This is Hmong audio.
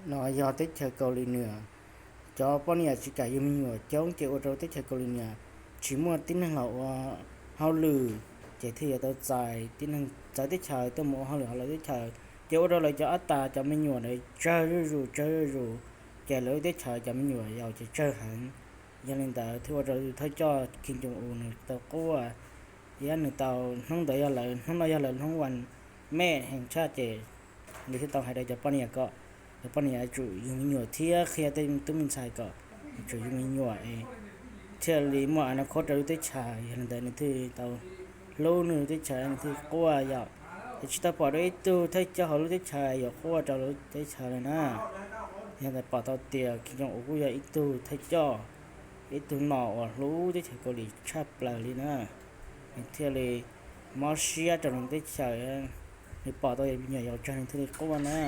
no yog teb chaws Kaus Lim Nuam, cov poj niam tsis kam yug me nyuam coob ces ua rau teb chaws Kaus Lim Nuam tsis muaj tib neeg los ua hauj lwm, ces thiaj yuav tau txais tib neeg txawv teb chaws tuaj mus ua hauj lwm hauv lawv teb chaws, ces ua rau lawv cov ab tas cov me nyuam ntawd tsawg zuj zus tsawg zuj zus, ces lawv lub teb chaws cov me nyuam yaus ces tsawg heev. Yog li ntawd thiaj ua rau thawj coj Kim Jong-un nws tau quaj, thiab nws tau, hnub ntawd yog lawv, hnub no yog lawv hnub vas mej heev tshaj, ces nws thiaj tau hais rau cov poj niam kom cov poj niam yuav tsum yug me nyuam thiab qhia tej tub me ntxhais kom yuav tsum yug me nyuam es thiaj li muaj a na khob rau lub teb chaws. Yog li ntawd nws thiaj tau hlub nws lub teb chaws, nws thiaj quaj yom. Es tsis tau pom dua ib tug thawj coj hauv lub teb chaws yuav quaj rau lub teb chaws li na. Yog ntawd pom tau tias Kim Jong-un kuj yog ib tug thawj coj, ib tug nom uas hlub teb chaws Kaus Lim tshaj plaws li na, nws thiaj li mob siab rau lub teb chaws, nws pom tau me nyuam yaus tsawg nws thiaj li quaj na.